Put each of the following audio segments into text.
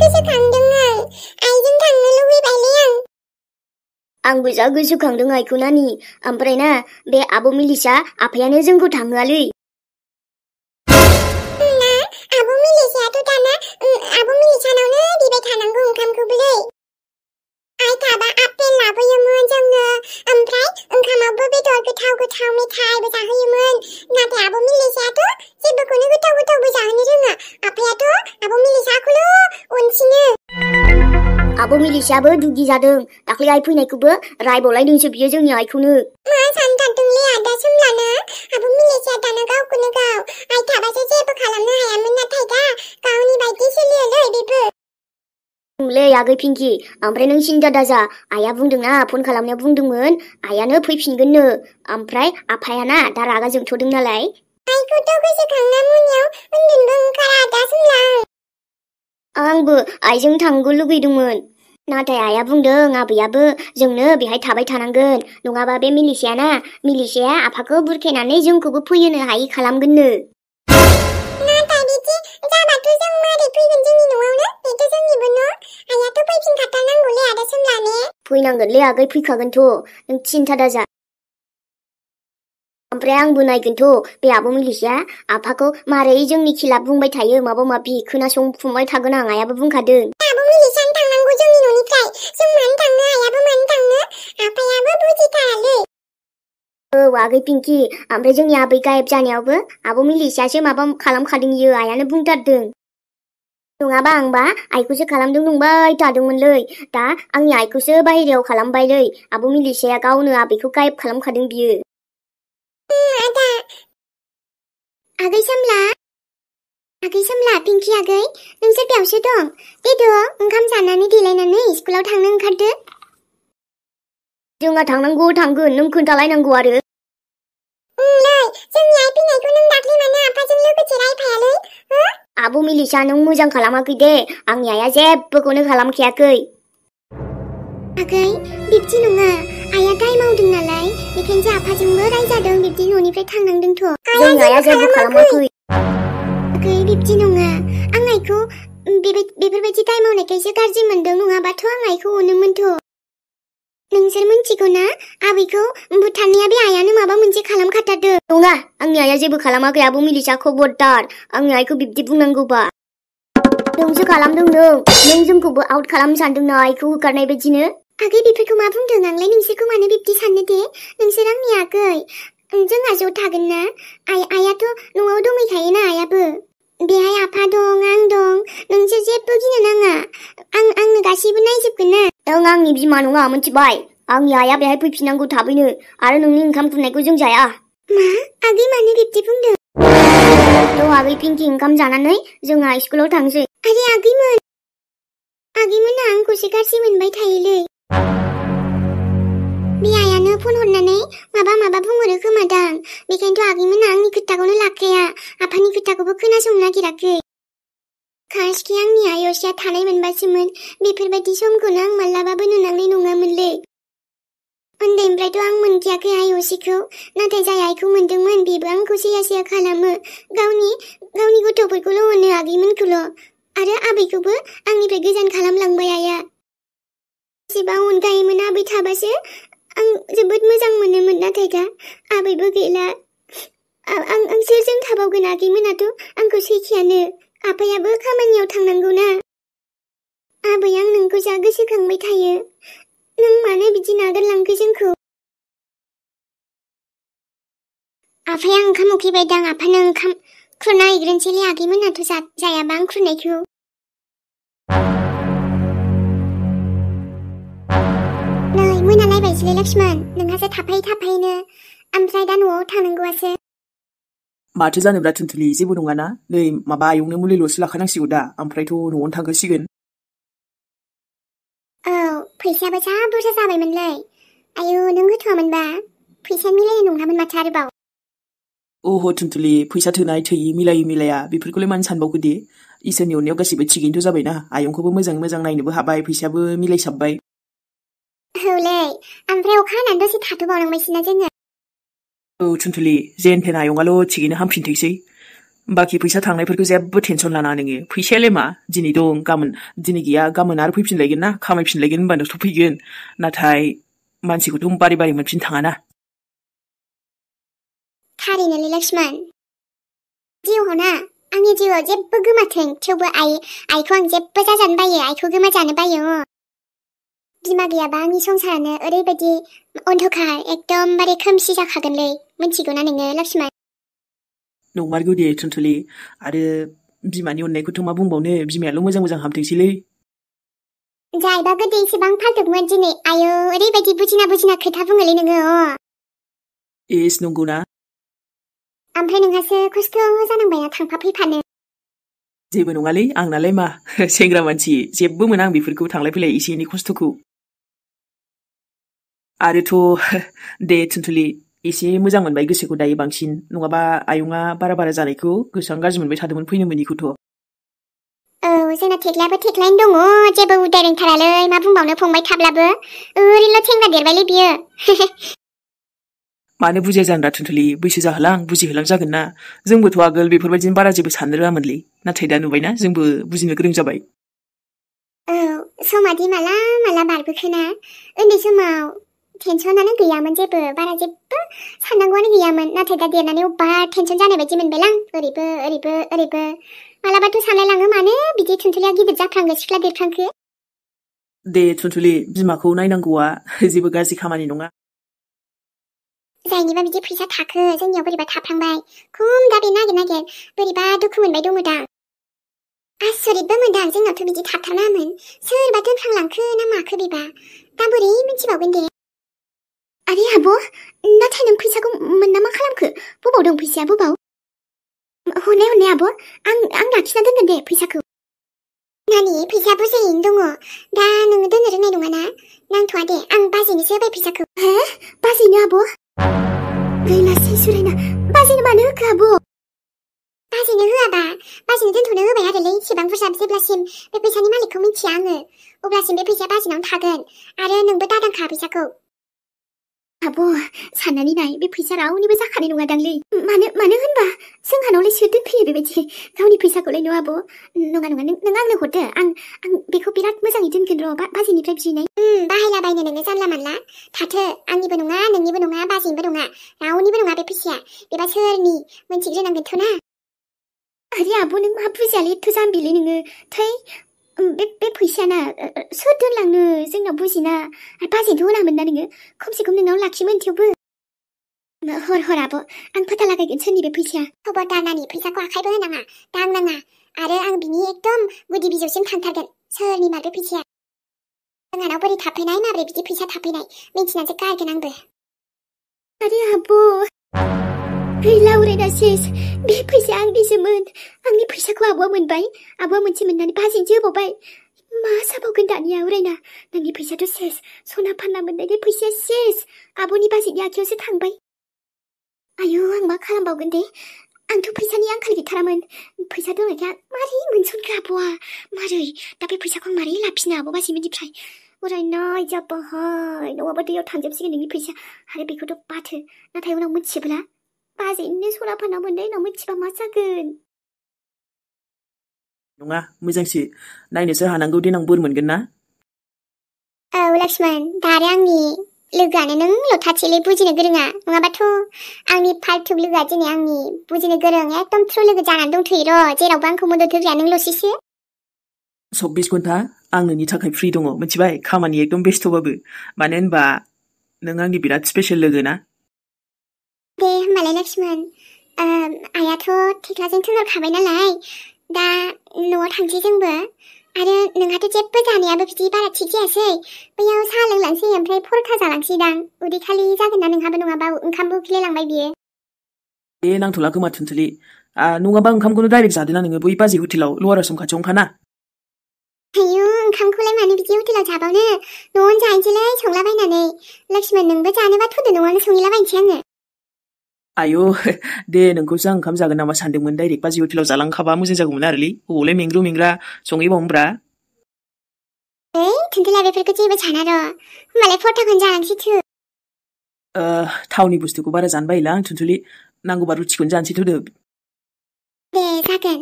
गोसोखांदों आं आइजों थांनो लुबैबायलै आं आंबो जा गोसोखांदों आइखौ नानि ओमफ्राय ना बे आब' मिलिसा आफायानो जोंखौ थांहोआलै ना आब' मिलिसायाथ' दाना आब' मिलिसानावनो बिबाय थानांगौ ओंखामखौबोलै आइ थाबा आपेल लाबोयोमोन जोंनो ओमफ्राय ओंखामावबो बेदर गोथाव गोथाव मेथाइबो जाहोयोमोन नाथाय आब' मिलिसायाथ' जेबोखौनो गोथाव गोथावबो जाहोनो रोङा आफायाथ' आब' मिलिसाखौल' अनसिनो आब' मिलिसायाबो दुगि जादों दाख्लै आइ फैनायखौबो रायबावलायदोंसो बियो जोंनि आइखौनो मा सानथारदोंलै आदा सोमलाना आब' मिलिसाया दाना गावखौनो गाव आइ थाबासो जेबो खालामनो हायामोन नाथाय दा गावनि बायदि सोलियोलै बेबो लै आगै पिंकि ओमफ्राय नों सिन्था दाजा आइया बुंदोंना फन खालामनायाव बुंदोंमोन आइयानो फैफिनगोननो ओमफ्राय आफायाना दा रागा जोंथ'दों नालाय आइखौथ' गोसोखांना मोनायाव उन्दुनोबो ओंखारा आदा सोमला आंबो आइजों थांनो लुगैदोंमोन नाथाय आइया बुंदों आबैयाबो जोंनो बेहाय थाबाय थानांगोन नङाबा बे मिलिसाया आफाखौ बुरखायनानै जोंखौबो फैहोनो हायि खालामगोननो नाथाय बिदि जाबाथ' जों मारै फैगोन जोंनि न'आवनो बेथ' जोंनिबो न' आइयाथ' फैफिनखाथारनांगौलै आदा सोमला ने फैनांगोनलै आगै फैखागोनथ' नों सिन्था दाजा ओमफ्राय आंबो नायगोनथ' बे आब' मिलिसाया आफाखौ मारै जोंनि खिलाफ बुंबाय थायो माबा माबि खोनासंफुंबाय थागोन आं आइयाबो बुंखादों आब' मिलिसानो थांनांगौ जोंनि न'निफ्राय जों मानो थांनो आइयाबो मानो थांनो आफायाबो बुजिथारालै औ आगै पिंकि ओमफ्राय जोंनि आबै गायब जानायावबो आब' मिलिसायासो माबा खालामखादों इयो आइयानो बुंथारदों नङाबा आंबा आइखौसो खालामदों नंबाय थादोंमोनलै दा आंनि आइखौसो बाहेरायाव खालामबायलै आब' मिलिसाया गावनो आबैखौ गायब खालामखादों बियो आदा आगै सोमला पिंकि आगै नोंसोर बेयावसो दं देदो ओंखाम जानानै देलायनानै स्कुलाव थांनो ओंखारदो जोंहा थांनांगौ थांगोन नों खोन्थालायनांगौ आरो नै जोंनि आइ फैनायखौ नों दाख्लै मानो आफाजों लोगोसे रायफायालै आब' मिलिसा नों मोजां खालामाखै दे आंनि आइया जेबोखौनो खालामखायाखै आगै बिब्दि नङा आइया दाय मावदों नालाय बेखायनोसो आफाजोंबो रायजादों बिब्दि न'निफ्राय थांनांदोंथ' जोंनि आइया जेबो खालामाखै आगै बिब्दि नङा आं आइखौ बेफोरबायदि दाय मावनायखायसो गाज्रि मोनदों नङाबाथ' आं आइखौ अनोमोनथ' नोंसोर मिन्थिगौ ना आबैखौ बुथारनाया बे आइयानो माबा मोनसे खालामखाथारदों नङा आंनि आइया जेबो खालामाखै आब' मिलिसा खबरदार आंनि आइखौ बिब्दि बुंनांगौबा नोंसो खालामदों नों जोंखौबो आउट खालामनो सानदोंना आइखौ होखारनाय बायदिनो आगै बेफोरखौ मा बुंदों आंलाय नोंसोरखौ मानो बिब्दि साननो दे नोंसोर आंनि आगै जोंहा ज' थागोन ना आइयाथ' न'आव दंहैखायोना आइयाबो बेहाय आफा दं आं दं नोंसोर जेबो गिनो नाङा आंनो गासैबो नायजोबगोन ना नों आंनि बिमा नङा मिथिबाय आंनि आइया बेहाय फैफिननांगौ थाबैनो आरो नोंनि ओंखाम खुरनायखौ जों जाया मा आगै मानो बिब्दि बुंदों थ' आगै पिंकि ओंखाम जानानै जोंहा स्कुलाव थांसै आरे आगैमोना आंखौसो गाज्रि मोनबाय थायोलै बे आइयानो फन हरनानै माबा बुंहरो खोमादां बेखायनोथ' आगैमोना आंनि खोथाखौनो लाखाया आफानि खोथाखौबो खोनासंनो नागिराखै खासखि आंनि आइ असेया थानाय मोनबासोमोन बेफोरबायदि समखौनो आं मालाबाबो नुनांनाय नङामोनलै उन्दैनिफ्रायथ' आं मोनखायाखै आइ असेखौ नाथाय जाय आइखौ मोनदोंमोन बेबो आंखौ सैया खालामो गावनि गथ'फोरखौल' अनो आगैमोनखौल' आरो आबैखौबो आंनिफ्राय गोजान खालामलांबाय आइया एसेबां अनगायोमोन आबै थाबासो आं जोबोद मोजां मोनोमोन नाथाय दा आबैबो गैला आं सोरजों थाबावगोन आगैमोनाथ' आंखौ सैखायानो आफायाबो खामानियाव थांनांगौना आबै आं नोंखौ जा गोसोखांबाय थायो नों मानो बिदि नागारलांखो जोंखौ आफाया ओंखाम उखैबायदां आफानो ओंखाम खुरना हैग्रोनोसैलै आगैमोनाथ' जायाबा आं खुरनायखौ नै मोनालायबायसैलै लक्ष्मण नोंहासो थाफायैनो ओमफ्राय दा न'आव थांनांगौआसो माथो जानोब्रा थुनथुलि जेबो नङाना नै माबा आयंनो मुलिल'सो लाखानांसिगौ दा ओमफ्रायथ' न'आवनो थांखासिगोन औ फैसायाबो जा बुरजा जाबायमोनलै आयु नों होथ'वामोनबा फैसा मिलायनाय नङामोन माथो आरोबाव ओहो थुनथुलि फैसा थोनाय थोयि मिलाया बेफोरखौलाय मानो सानबावगो दे इसोरनि अननायाव गासिबो थिगैनोथ' जाबायना आयंखौबो मोजां नायनोबो हाबाय फैसाबो मिलायसाबबाय औलै ओमफ्राय अखा हानानै दसे थाथ'बावनांबायसैना जोङो औ थुनथुलि जेन थेन आयंआल' थिगैनो हामफिनथोंसै बाखि फैसा थांनायफोरखौ जेबो टेनसन लानाङा नोङो फैसायालाय मा दिनै दं गाबोन दिनै गैया गाबोन आरो फैफिनलायगोन ना खामायफिनलायगोन होनबानोथ' फैगोन नाथाय मानसिखौथ' बारे बारे मोनफिन थाङाना थारैनोलै लक्ष्मण जिउआव ना आंनि जिउआव जेबो गोमाथों थेवबो आइखौ आं जेबो जाजानो बायो आइखौ गोमाजानो बायो बिमा गैयाबा आंनि संसारानो ओरैबायदि अन्धकार एकदमबारे खोमसि जाखागोनलै मिन्थिगौना नोङो लक्ष्मण नंमारगौ दे थुनथुलि आरो बिमानि अननायखौथ' मा बुंबावनो बिमायाल' मोजां हामथोंसैलै जायबा गोदो एसेबां फाल्थुकमोन दिनै आयौ ओरैबायदि बुजिना खोथा बुङोलै नोङो एस नंगौना ओमफ्राय नोंहासो खस्थ' जानांबायना थांफा फैफानो जेबो नङालै आंनालाय मा सेंग्रा मानसि जेबो मोना आं बेफोरखौ थांलाय फैलाय एसे एनै खस्थ'खौ आरोथ' दे थुनथुलि एसे मोजां मोनबाय गोसोखौ दायो बांसिन नङाबा आयंआ बारा जानायखौ गोसोआं गाज्रि मोनबाय थादोंमोन फैनो मोनिखौथ' जोंना थेख्लायाबो थेख्लायैनो दङ जेबो उदाय रोंथारालै मा बुंबावनो फंबाय थाब्लाबो ओरैनो सेंग्रा देरबायलै बियो मानो बुजिया जानो दा थुनथुलि बैसो जाहोलां बुजिहोलां जागोन ना जोंबोथ' आगोल बेफोरबायदिनो बारा जेबो साननो रोङामोनलै नाथाय दा नुबायना जोंबो बुजिनो गोरों जाबाय समादि माला बारबोखोना उन्दै समाव टेनसनानो गैयामोन जेबो बारा जेबो साननांगौआनो गैयामोन नाथाय दा देरनानै अब्बा टेनसन जानाय बायदि मोनबायलां ओरैबो मालाबाथ' सानलायलाङो मानो बिदि थुनथुलिया गिदिर जाफ्रांगो सिख्ला देरफ्रांखो दे थुनथुलि बिमाखौ नायनांगौआ जेबो गाज्रि खामानि नङा जायनिबा बिदि फैसा थाखो जोंनियाव बोरैबा थाफ्लांबाय खम दा बे नागिर बोरैबा दुखु मोनबाय दङदां आसरितबो मोनदां जोंनावथ' बिदि थाथारनाङामोन सोरबा दोनफ्रांलांखो ना माखो बेबा दा बोरै मिथिबावगोन दे आरे आब' नाथाय नों फैसाखौ मोनना मा खालामखो बबाव दं फैसाया बबाव हरनाय आब' आं लाखिना दोनगोन दे फैसाखौ नानि फैसा बुरजायैनो दङ दा नोङो दोननो रोंनाय नङाना नांथ'आ दे आं बाजैनोसो होबाय फैसाखौ बाजैनो आब' गैलासै सुरायना बाजैनो मानो होखो आब' बाजैनो होआबा बाजैनो दोनथ'नो होबाय आरोलै एसेबां बुरजा जेब्लासिम बे फैसानि मालिकखौ मिथिया आङो अब्लासिम बे फैसाया बाजैनावनो थागोन आरो नोंबो दादांखा फैसाखौ आब' साननानै नाय बे फैसा रावनिबो जाखानाय नङा दांलै मानो होनबा जोंहानावलाय सोर दोनफैयो बेबायदि गावनि फैसाखौलाय न' आब' नङा नों आंनो हरदो आं बेखौ बिराद मोजाङै दोनगोन र' बाजैनिफ्राय बिनाय बाहायलाबायनो नोङो जानला मानला थाथो आंनिबो नङा नोंनिबो नङा बाजैनिबो नङा रावनिबो नङा बे फैसाया बेबा सोरनि मोनथिग्रोनांगोनथ' ना आरे आब' नों मा बुजियालै एथ' जाम्बिलै नोङो थै बे फैसाना सोर दोनलांनो जोंनाव बुजिना बाजैथ' होनामोन ना नोङो खमसे खम नोंनाव लाखियोमोन थेवबो हर आब' आं फोथा लागायगोन सोरनि बे फैसाया खबरदार नानि फैसाखौ आखाइबो होनाङा दांनाङा आरो आं बिनि एकदम गुदि बिजौसिम थांथारगोन सोरनि मार बे फैसाया जोंहानाव बोरै थाफैनाय माब्रै बिदि फैसा थाफैनाय मिन्थिनासो गारगोन आंबो आरे आब' गैला उरायना सेस बे फैसाया आंनिसोमोन आंनि फैसाखौ आब'आ मोनबाय आब'आ मोनसे मोननानै बाजैनोसो होबावबाय मा जाबावगोन दानिया उरायना नोंनि फैसायाथ' सेस सना फानना मोननाय बे फैसाया सेस आब'नि बाजैनि आखायावसो थांबाय आयौ आं मा खालामबावगोन दे आंथ' फैसानि आंखाल गैथारामोन फैसा दंनायखाय मारै मोनसनखो आब'आ मारै दा बे फैसाखौ आं मारै लाफिनो आब' बाजैमोननिफ्राय उरायनाय जाबाय नङाबा दैयाव थांजोबसिगोन नोंनि फैसा आरो बेखौथ' बाथो नाथाय उनाव मिथियोब्ला बाजैनो सना फानना मोननाय उनाव मिथिबा मा जागोन नङा मोजांसो नायनोसो हानांगौ देनां बोर मोनगोन ना औ लक्ष्मण दा आरो आंनि लोगोआनो नोंल' थाथिलै बुजिनो गोरोङा नङाबाथ' आंनि फाल्थुक लोगोआ दिनै आंनि बुजिनो गोरों एकदम थ्रु लोगो जानानै दंथ'यो र' जेरावबो आंखौ मदद होग्राया नोंल'सैसो 24 घन्टा आं नोंनि थाखाय फ्रि दङ मिथिबाय खामानि एकदम बेस्थ'बाबो मानो होनबा नों आंनि बिराद स्पेशल लोगो ना दे होमबालाय लक्ष्मण आइयाथ' थेख्लाजों थोनहरखाबाय नालाय दा न'आव थांसै जोंबो आरो नोंहाथ' जेबो जानायाबो बिदि बारा थिग जायासै बैयाव साहा लोंलांसै ओमफ्राय परथा जालांसैदां उदै खालि जागोन ना नोंहाबो नङाबा ओंखामबो उखैलायलांबाय बियो दे नांथ'ला खोमा थुनथुलि नङाबा ओंखामखौनो डाइरेक्ट जादोना नोङो बै बाजै हटेलाव लवार आसाम खाथियावनोखाना आयौ ओंखामखौलाय मानो बिदि हटेलाव जाबावनो न'आवनो जाहैनोसैलै संलाबायनानै लक्ष्मण नोंबो जानोबा थुदो न'आवनो संहैलाबायनोसै आङो आयौ दे नोंखौसो आं ओंखाम जागोन नामा सानदोंमोन डाइरेक्ट बाजै हटेलाव जालांखाबा मोजां जागौमोन आरोलै अबावलाय मेंग्रा संहैबावनोब्रा थुनथुलिया बेफोरखौ जेबो साना र' होमबालाय परथाखौनो जालांसै थु थावनि बुस्थुखौ बारा जानो बायोला आं थुनथुलि नांगौबा रुटिखौनो जानोसै थोदो 네, जागोन.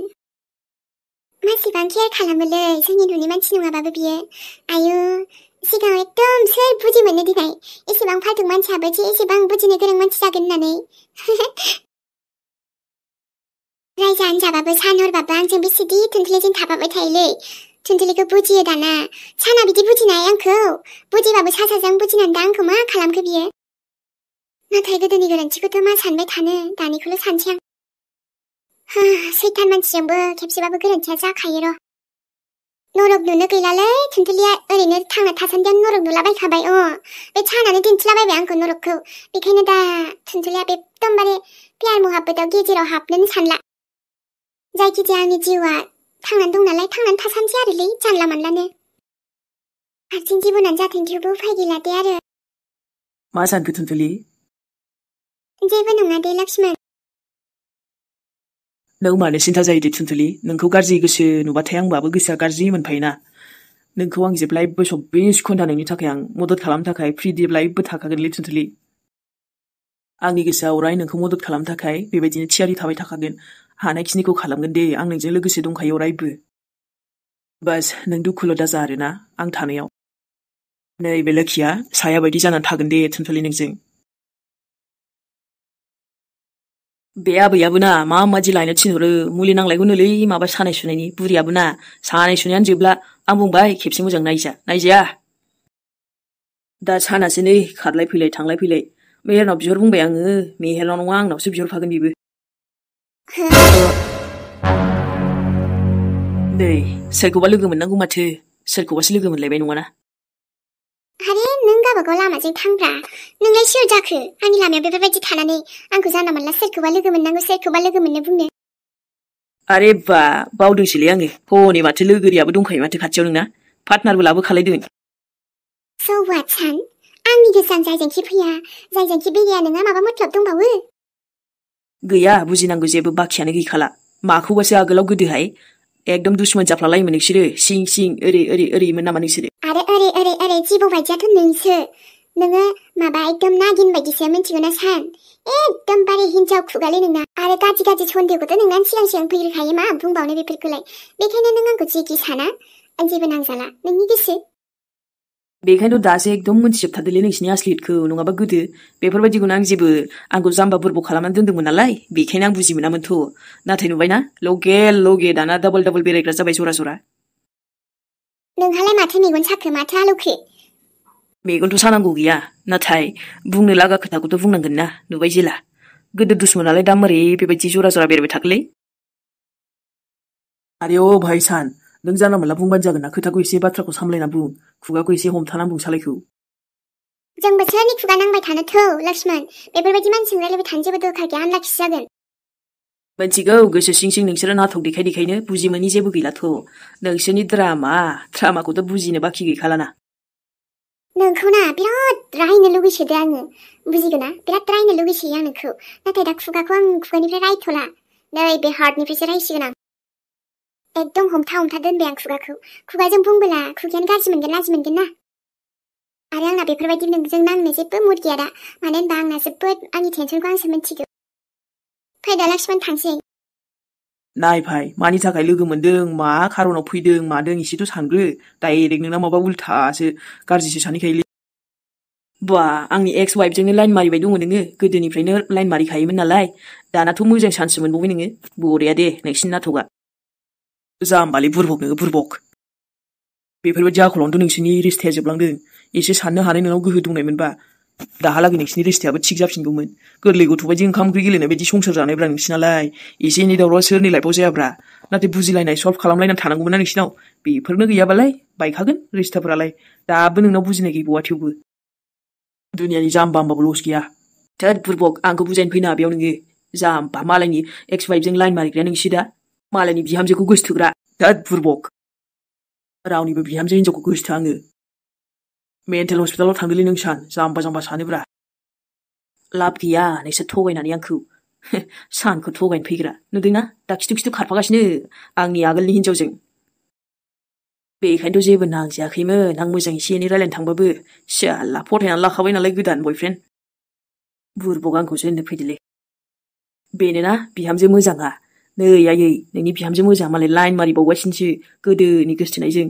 मानसिबां केयार खालामोलै जोंनि न'नि मानसि नङाबाबो बियो आयु सिगाङाव एकदम सोर बुजि मोननो दिनै एसेबां फाल्थुक मानसियाबो जे एसेबां बुजिनो गोरों मानसि जागोन होननानै रायजानो जाबाबो सान हरबाबो आंजों बेसेदि थुनथुलिजों थाफाबाय थायोलै थुनथुलिखौ बुजियो दाना साना बिदि बुजिनाय आंखौ बुजिबाबो सासाजों बुजिनानै दा आंखौ मा खालामखो बियो नाथाय गोदोनि गोरोन्थिखौथ' मा सानबाय थानो दानिखौल' सानसै आं सैथान मानसिजोंबो खेबसेबाबो गोरोन्थिया जाखायो र' नरक नुनो गैलालै थुनथुलिया ओरैनो थांना थासान्दियावनो नरक नुलाबायखाबाय बे सानानो दिन्थिलाबायबाय आंखौ नरकखौ बेखायनो दा थुनथुलिया एकदमबारे प्यार महाब्बताव गेजेराव हाबनोनो सानला जायखिजाया आंनि जिउआ थांनानै दं नालाय थांनानै थासानसै आरोलै जानला मानलानो हारसिं जिबनानो जाथों थेवबो उफाय गैला दे आरो मा सानखो थुनथुलि जेबो नङा दे लक्ष्मण नों मानो सिन्था जायो दे थुनथुलि नोंखौ गाज्रि गोसो नुबाथाय आंबाबो गोसोआ गाज्रि मोनफायोना नोंखौ आं जेब्लायबो 24 घन्टा नोंनि थाखाय आं मदद खालामनो थाखाय फ्रि जेब्लायबो थाखागोनलै थुनथुलि आंनि गोसोआ अराय नोंखौ मदद खालामनो थाखाय बेबायदिनो थियारि थाबाय थाखागोन हानायखिनिखौ खालामगोन दे आं नोंजों लोगोसे दंखायो अरायबो बास नों दुखुल' दाजा आरोना आं थानायाव नैबे लोखिया साया बायदि जानानै थागोन दे थुनथुलि नोंजों बे आबैयाबो ना मा मादि लायनो थिनहरो मुलि नांलायगौनोलै माबा सानाय सुनायनि बुरियाबो ना सानाय सुनायानो जोबला आं बुंबाय खेबसे मोजां नायजाया दा सानासो नै खारलाय फैलाय थांलाय फैलाय मेहेरनाव बिहर बुंबाय आङो मेहेरनाव नङा आंनावसो बिहरफागोन बेबो नै सोरखौबा लोगो मोननांगौ माथो सोरखौबासो लोगो मोनलायबाय नङाना आरे नों गावबागाव लामाजों थांब्रा नोंलाय सोर जाखो आंनि लामायाव बेफोरबायदि थानानै आंखौ जानला मोनला सोरखौबा लोगो मोननांगौ सोरखौबा लोगो मोननो बुंनो आरे बा बावदोंसैलै आङो हनै माथो लोगोरियाबो दंखायो माथो खाथियाव नोंना पार्टनारबो लाबोखालायदों So what सान आंनि गोसोआनो जायजोंखि फैया जायजोंखि बेराया नोंहा माबा मतलब दंबावो गैया बुजिनांगौ जेबो बाखियानो गैखाला माखौबासो आगोलाव गोदोहाय एकदम दुश्मन जाफ्लालायोमोन नोंसोरो सिं सिं ओरैमोन नामा नोंसोरो आरे ओरै जिबौ बायदियाथ' नोंसो नोङो माबा एकदम नागिन बायदिसो मिन्थिगौ ना सान एकदमबारे हिन्जाव खुगालै नोंना आरो गाज्रि सन्देहखौथ' नोंना सिगां फैग्रोखायो मा बुंबावनो बेफोरखौलाय बेखायनो नों आंखौ जेखि साना आं जेबो नांजाला नोंनि गोसो बेखायनोथ' दासो एकदम मोनथिजोबथारदोंलै नोंसिनि आसलियतखौ नङाबा गोदो बेफोरबायदिखौनो आंखौ जाम्बा बुरबक खालामनानै दोन्दोंमोन नालाय बेखायनो आं बुजि मोनामोनथ' नाथाय नुबायना लगे दाना डाबल बेरायग्रा जाबाय जरा नोंहालाय माथो मेगन साखो माथो आलौखो मेगनथ' सानांगौ गैया नाथाय बुंनो लागा खोथाखौथ' बुंनांगोन ना नुबाय जेला गोदो दुश्मनालाय दा मोरै बेबायदि जरा बेरायबाय थाखोलै आरे भाई सान नों जानला मोनला बुंबानो जागोन ना खोथाखौ एसे बाथ्राखौ सामलायना बुं खुगाखौ एसे हमथाना बुं सालायखौ जोंबो सोरनि खुगा नांबाय थानो थौ लक्ष्मण बेफोरबायदि मानसिजों रायलायबाय थानो जेबो दरखार गैया आनलाखिसो जागोन मिथिगौ गोसो सिं नोंसोरो नाथक देखायनो बुजि मोनि जेबो गैलाथ' नोंसोरनि द्रामाखौथ' बुजिनो बाखि गैखालाना नोंखौ ना बिराद रायनो लुगैसोदो आङो बुजिगौ ना बिराद रायनो लुगैसोयो आं नोंखौ नाथाय दा खुगाखौ आं खुगानिफ्राय रायथ'ला नै बे हार्टनिफ्रायसो रायसिगोन आं एकदम हमथा दोनबाय आं खुगाजों बुंबोला खुगायानो गाज्रि मोनगोन लाजि मोनगोन ना आरो आंना बेफोरबायदि नोंजों नांनो जेबो मुड गैया दा मानो होनबा आंना जोबोद आंनि टेनसनखौ आंसो मिन्थिगौ फै दा लक्ष्मण थांसै नाय भाई मानि थाखाय लोगो मोनदों मा खारनाव फैदों मादों एसेथ' सानग्रो डाइरेक्ट नोंना माबा उल्थासो गाज्रिसो सानैखायोलै बा आंनि एक्स वाइफजोंनो लाइन मारिबाय दङ नोङो गोदोनिफ्रायनो लाइन मारिखायोमोन नालाय दानाथ' मोजां चान्स मोनबावबाय नोङो बरिया दे नोंसिनि नाटकआ जाम्बालै बुरबक नोङो बुरबक बेफोरबायदि आखलावनोथ' नोंसिनि रिस्ताया जोबलांदों एसे साननो हानाय नोंनाव गोहो दंनायमोनबा दाहालागै नोंसिनि रिस्तायाबो थिग जाफिनगौमोन गोरलै गथ' बायदि ओंखाम ओंख्रि गेलेनाय बायदि संसार जानायब्रा नोंसिनालाय एसे एनै दावराव सोरनि लाइफआव जायाब्रा नाथाय बुजिलायनाय सल्भ खालामलायनानै थानांगौमोन ना नोंसिनाव बेफोरनो गैयाबालाय बायखागोन रिस्ताफोरालाय दाबो नोंनाव बुजिनाय गैबावा थेवबो दुनियानि जाम्बा होमबाबो लस गैया थोद बुरबक आंखौ बुजायनो फैनो बेयाव नोङो जाम्बा मालायनि एक्स वाइफजों लाइन मारिग्राया नोंसि दा मालायनि बिहामजोखौ गोसोथोग्रा थोद बुरबक रावनिबो बिहामजो हिनजावखौ गोसोथोआ आङो मेन्टेल हस्पिटालाव थांदोलै नों सान जाम्बा सानोब्रा लाब गैया नोंसोर थगायनानै आंखौ सानखौ थगायनो फैग्रा नुदोंना दा खिथु खारफागासिनो आंनि आगोलनि हिनजावजों बेखायनोथ' जेबो नांजायाखैमोन आं मोजां एसे एनै रायलायनो थांबाबो सियाला फथायनानै लाखाबाय नालाय गोदान बयफ्रेन्ड बुरबक आंखौसो होननो फैदोलै बेनोना बिहामजो मोजाङा नै आयै नोंनि बिहामजो मोजां मालाय लाइन मारिबावगासिनोसो गोदोनि गोसथोनायजों